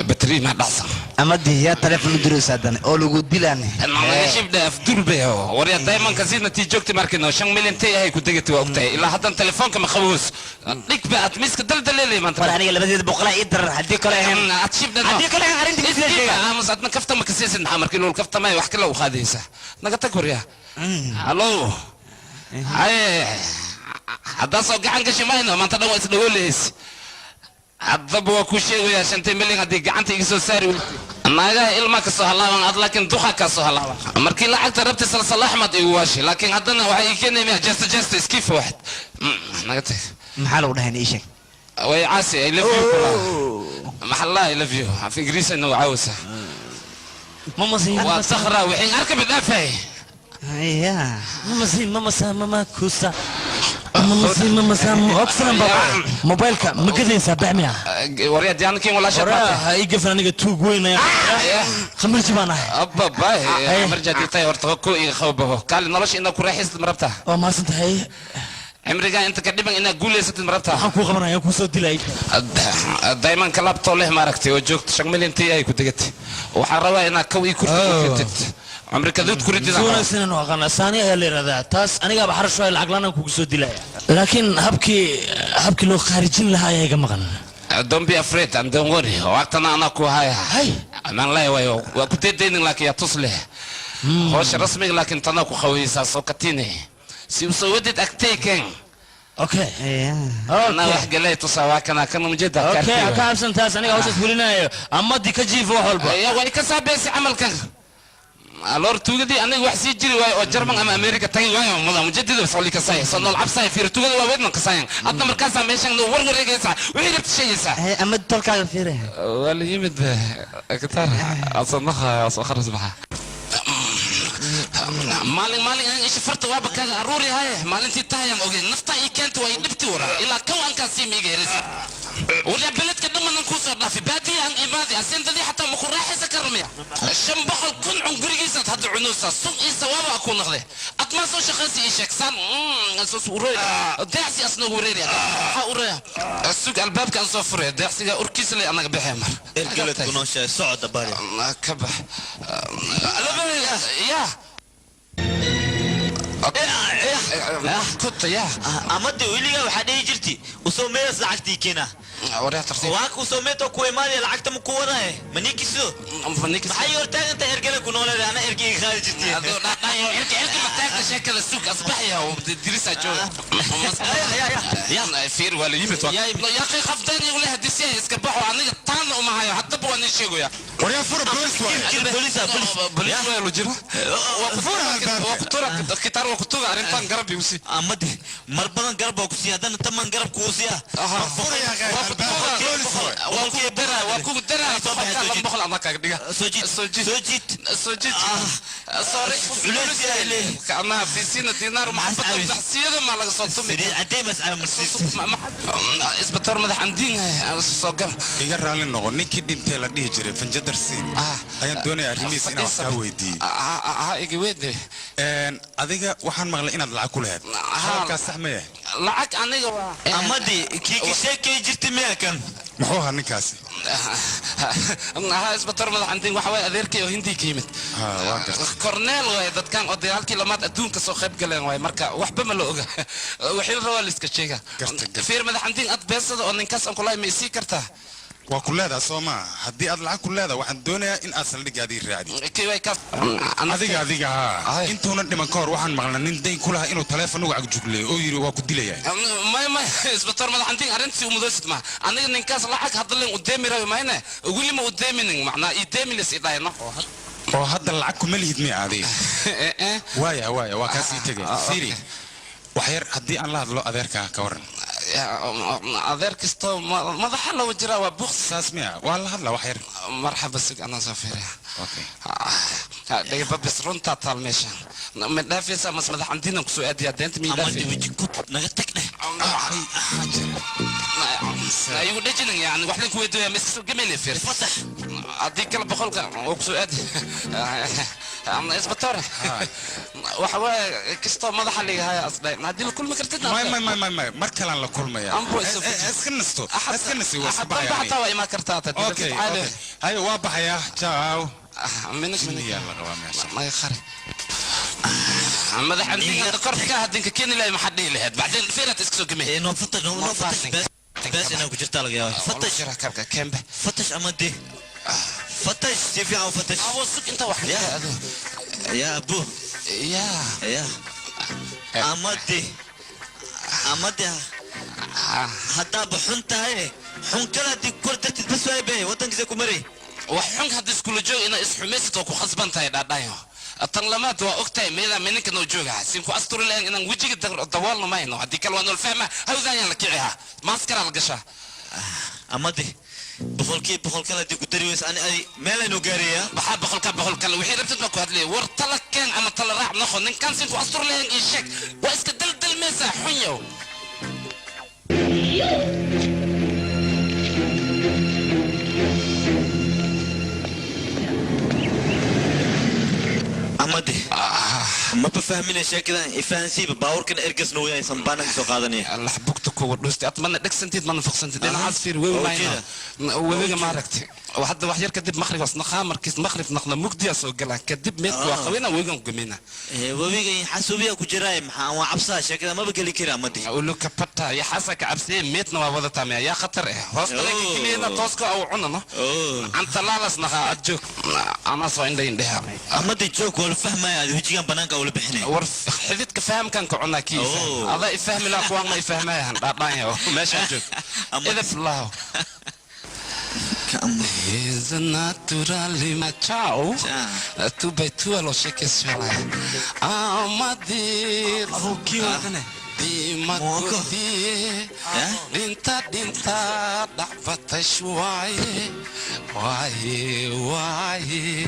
Batri ma dhacsan. Amadii yaa taleefon u diraysa haddana oo lagu dilaan? Shibdha afdurbe warya daymanka si natiijoogti markino 5 milyan tay ahay ku degati, waa ogtahay. Ilaa haddan telefoonka ma qaboos dhig ba aad miiska daldaleelay maanta. War aniga labadeeda boqolaa ii daran, haddii kale ahayn aad shibdha. Haddii kale ahayn arrinta misla sheega. Aamus, adna kafta ma kasiisid. Maxaa markii lool kaftamay wax kale u qaadaysa? Naga tag warya. Hallo, haye, haddaa soo gacan gashi mayno maanta dhan waa isdhagoolahays. Haddaba waa kuu sheegayaa, 5-tii milyan haddii gacanta iga soo saari weytay, naagaha ilma ka soo halaaban ad, laakiin duqa ka soo halaaban. Markii lacagta rabti salsal axmed igu waashi, laakiin haddana waxay ii keenaya jesta jesta iskifa waxad naga tag. Maxaa lagu dhahay? Ii sheeg. Way caasi, "I love you" kula maxaa la "I love you" af ingiriis inagu caawisa. Waa sakhra wixii arka bidhaafay. Ya. Mamasi mamasa mama kusa mamasi mamasa ogsanan baba, mobaylka ma gadaysaa baxmiya? Warya diyaankiin walaasha. Waraa ha ii gafin, aniga tuug weyn ayaa, khamarji baan ahay. Abba marja ditay horta ku iga qawbaho kaali. Nolosha inaad ku raaxaysatid ma rabtaa? Waa mahadsan tahay. Cimrigaa inta ka dhiban inaad guulaysatid ma rabtaa? Waxaan kuu qabanaya kuu soo dilay. Daymanka labtoo leh maaragtay oo joogto 5 milyan tii ay ku degatay, waxaan rabaa inaad kaw ii kurti ku ketid cumri kaduud ku ridid. Si wanaagsan inuu aqaana saani ayaa la yidhahdaa taas. Anigaaba xarash waay, lacag laan kugu soo dilaya, laakiin habkii loo khaarijin lahaa ayaa iga maqan. Don't be afraid and don't worry, waqtana anaa ku haya. Amaan leh waayo waa ku deedaynin, laakiin yaa tus leh howsha rasmiga, laakiin tanaa ku qawaysaa soo katine si u soo wadid agtayken. Okay. Anaa wax galay tusaa, waa kana kan ujeeda. Okay, ha ka cabsan taas, aniga hawshaas fulinayo. Amadii ka jiifo wax walba. Way ka saabeysay camalkan aloor tuugadii aniga wax sii jiri waayo oo Jarman ama America tagay waayo muda mujadida soli kasay soo nool cabsay fiir tuugada waa weedna kasayan. Adna markaasaa meeshan war wareegaysaa, wixii rabta sheegaysaa. Ama tolkaaga fiire. Waa la yimid kitaar asanaha soo kharas baxa. Maalin maalin aan isha farta waaba kaaga aruuri haye, maalintii tahayaan ogeyn naftaa ii keenta waa ii dhibti. Wara ilaa kow ankaa sii miiga helisa. Waryaa, beledka dhammanan kuu soo dhaafi, baadiya aan imaadi asindadii xataa maku raaxaysa karamiya. 500,000 cun gurigiisaad hadda cunaysaa, sun ii sawaaba ku noqde. Admaa soo shaqaysi ii sheeg saan soo uroy deecsi asnagu wareeriya. Maxaa uraya? Sug, albaabka aan soo furay, deecsiga urkiisa le anaga baxee mar. Ergeled ku nooshahay, socda bari. Ka bax ya kuta ya. Amade weligaa waxaa dhihi jirti usoo meedas lacagtii keena. Waryaa, tartiib. Waa usoo meeto ku imaanaya, lacagta ma ku wadaaye manikiso? Maxay hortaagantahay? Ergele ku nooleeda ana ergeyga qaadi jirti. Erki mataagta sheekada, sug asbaxya dirisa jooga fiir waa la yimid yaaqi khafdaan igu leh hadisi iska baxo, aniga taana uma hayo, haddaba waa nin sheegaya. Waryaa, fura, boolis waaye. Bolis waa lu jira. Waa kutura kitaar, waa kutuga arrintan garab igu sii. Amade mar badan garab baa ku siiya, haddana taman garab kuu siiya. Waa kugu dara, waa kugu dara, 200 anaa kaaga dhiga. Soo jiid. Soo jiid. Soo jiid. Soo jiid, sorry. Culays yaa leeyahay. Kaanaha fiisina diinaar maxabada taxsiyada ma laga soo tumi. Cadey mas'ala marsiis. Isbitaar madax andiin soo gal. Iga raalli noqo, ninkii dhintay la dhihi jiray Fanjadar Siin ayaan doonaya arrimihiisa inaan wax kaa weydiiyo. Ha, iga weyde. Adiga waxaan maqlay inaad lacag ku lahayd, hadalkaas sax ma yahay? Lacag aniga waa Amadi kii ka sheekay jirta miyaa kan? Muxuu ahaa ninkaasi? Ha, isbitaar madax andiin waxa waye adeerkay oo Hindii ka yimid. Waa gartay. Korneel waaye, dadkan oo dagaalkii lamaad adduunka soo qayb galeen waaye. Marka waxba ma la oga, wixii la rabaa la iska sheega. Gartay, gartay. Fiir madax andiin, ad beesada oo ninkaas aan kulahay ma isii kartaa? Waa ku leedaha soo maa? Haddii aad lacag ku leedaha, waxaan doonayaa in aad saldhiggaadii raacdid. Kii way kaas. Adiga haa, intuuna dhiman ka hor waxaan maqlnaa nin dayn ku lahaa inuu taleefon uga cagjugleeyo oo yidhi waa ku dilayaa. May, isbitaar madax andiin, arrintii umudoosid ma aniga ninkaas lacag hadda len udeemi rabi mayne, weli ma udeeminin, macnaa ideemilis idhahayno. Oo hadda lacag kuma lihid miya adiga? Waaya, waa kaa sii tegay. Fiiri, wax yar haddii aan la hadlo adeerkaa ka waran? Adeer kasto madaxa lawa jiraa waa buuq. Saas miya? Waa la hadla wax yar. Marxaba, sug anaa soo fiiriya. Okay. Dhega babis runtaa taal meesha ma dhaafaysa mas madax andiinan kusoo aadiyaa deenta mi Amadi dhaafi. Weji ku naga tag dheh. Ayugu dhejinin yani wax lin kuweydiiya ma iska soo gemeyne. Fiir. Fasax. Haddii kale 100-ka oo kusoo aadi. Isbatoore, waxa waaye kastoo madaxa liga haya asdhay haddii la kulmi kartid. May, may, may, may, may, mar kalaan la kulmaya. Ambo iso Iska nasto, iska nasi, waa iska dambe baxaya. Xataa waa imaan kartaa. Okay, haye, waa baxayaa, ciao. Minig minig. Jinniyaa la rabaa meesha. Naga qari madax andiga korka hadinka keeni lahay, maxaa dhihi lahayd bacdeen fiirat iska soo gemay. Noo fatash, noo fatash, bes bes inaa ku jirtaa laga yaabaa. Fatash. Kabka kembe. Fatash amadi, fatash si fiican u fatash. Awo, sug inta wax. Ya. Ya abu. Ya. Ya amadi, amadi, haddaaba xun tahay, xun kale haddii kor dartid bas waay be waddankiisa ku mari. Wax xun hadda iskula joog inaa isxumaysid oo ku khasban tahay dhaadhayo. Tan lamaad waa ogtahay meedaa mininka noo jooga sin ku asturi lahayn inaan wejiga daboolno mayno. Haddii kale waa nool fahma, hawda ayaan la kicihaa, maaskaraa la gashaa. Amadi, 100% kale haddii ku dari weysa, ani adi meelaynu gaarayaa. Maxaa 100% kale? Wixii rabtid baa ku hadlaya. War tala keen ama tala raac noqo. Ninkaan sin ku asturi lahayn ii sheeg. Waa iska daldalmaysaa, xun yow. Amadi, maba fahmina sheekadan, ifahansiiba. Baabuurkan ergasna wayaysan baananka soo qaadanaya. Allah bugta kuwa dhusti ad mana dhegsantid mana foqsantid dhinacaas fiir webi mayno webiga maaragtay. Hadda wax yar kadib maqrib asnaqaa, markiis maqrib naqda mugdiyaa soo galaa, kadib meedka waa qawina webigan gumina. Webiga xasuubiya ku jiraay, maxaa waa cabsaa sheekada, maba geli kara amadi. Uluka pata ya xasa ka cabsiye, meedna waa wadataa meya yaa khatar eh hoosta laga geliyena tooska au cunano cantalaalas naqaa. Ad joog, anaa soo indha indheha. Amadi, joog, waa la fahmaya, adi wejigan banaanka ula bixinay. War xididka fahamkan ka cunaa kii adaa ifahmi laa, kuwaan ma ifahmayahan dhaadhaanya. Meeshaan joog, idaf laho. Is naturally ciao. Two by two alo sheekaysanaya. Amadir. Dimakutiye. Dhinta dhinta dhacbatash waaye. Waaye waaye.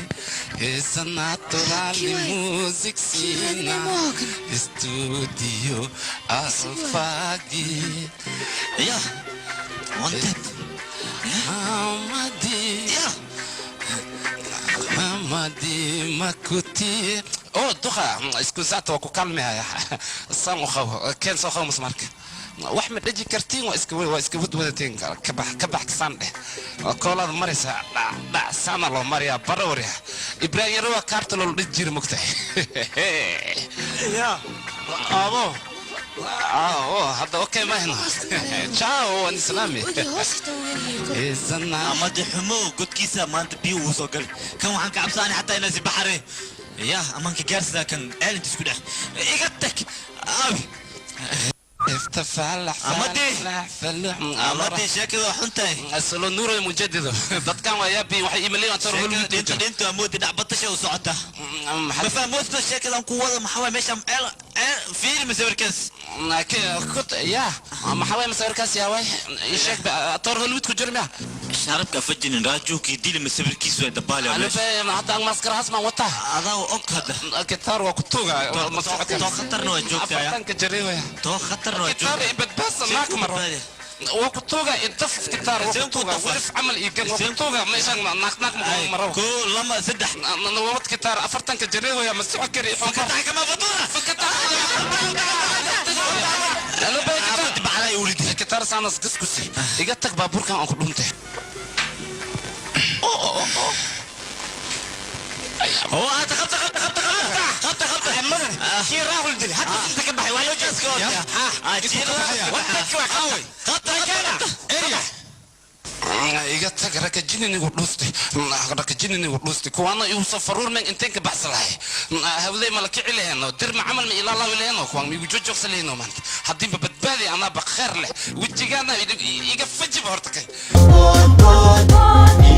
Is naturally music sina. Studio Alfagi. Ya. Wanted. Amadi. Amadi makuti. Oh, duqa, isku saata waa ku kaalmihaya. Saan u qabo, keen soo qabo masmarka. Wax ma dheji kartiin, waa iska wadwadatiin. Ka bax, ka bax, saan dheh. Koolaad maraysaa, dhac dhac saana loo mariyaa barawriya. Ibraahim yaro waa kaarta loo dhiji jiri mogtahay. Ya abo. Oh, hadda okay mahno. Ciao, waan islaami. Amadi xumo godkiisa maanta biyo uu soo galay. Kan waxaan ka cabsaanay xataa inaa si baxare ya amaanka gaarsidaa kan ceelinta isku dhex iga tag abi. Amadi, amadi, sheekada waa xun tahay. Asalo nuuro mujadido dadkan waa yaabi, waxay iimaleen tor Sheekada dhinta dhinta amoodi dhacbatasha u socota. Ma fahmoodto sheekadan ku wada? Maxaa waay meesha ceel ceel? Fiiri masawirkaas. Ya, maxaa waay masawirkaas? Yaa waay, ii sheeg, tor Hollywood ku jiro miya? Sharabka fajinin raajuukii dili masawirkiisu waa dabaali meesha. Hadda aan maskarahaas maan wataa. Adaa og hadda. Kitaar waa ku tuuga. Too khatarna waa joogtaa. Afartanka jaray waya. Too khatarna waa kitaar joogtaa. Badbaasa naak maro waa ku tuuga intaf kitaar waa ku tuuga warif camal iyo gan waa ku tuuga meeshaan naaq naaq ma maro. Koo, lama, saddex. Nawad kitaar afartanka jaray waya ma socon kari. Fakatax kama fadura. Kitaar saanas gaskusi iga tag, baabuurkan aan ku dhuntay. هو هات خبطه خبطه خبطه خبطه خبطه خبطه. Kii Raahul dil hadda inta ka baxay waa loo jeedaa. Iga tag, rakajininigu dhuustay, rakajininigu dhuustay. Kuwaana igu soo faruurmen inteen ka baxsa lahay hawday ma la kici lahayno dirma camal ma ilaalaawi lahayno kuwaan ma igu jojoogsa lahayno maanta haddiiba badbaadi anaaba kheer leh wejigaana iga fajiba horta kay. Bood, bood.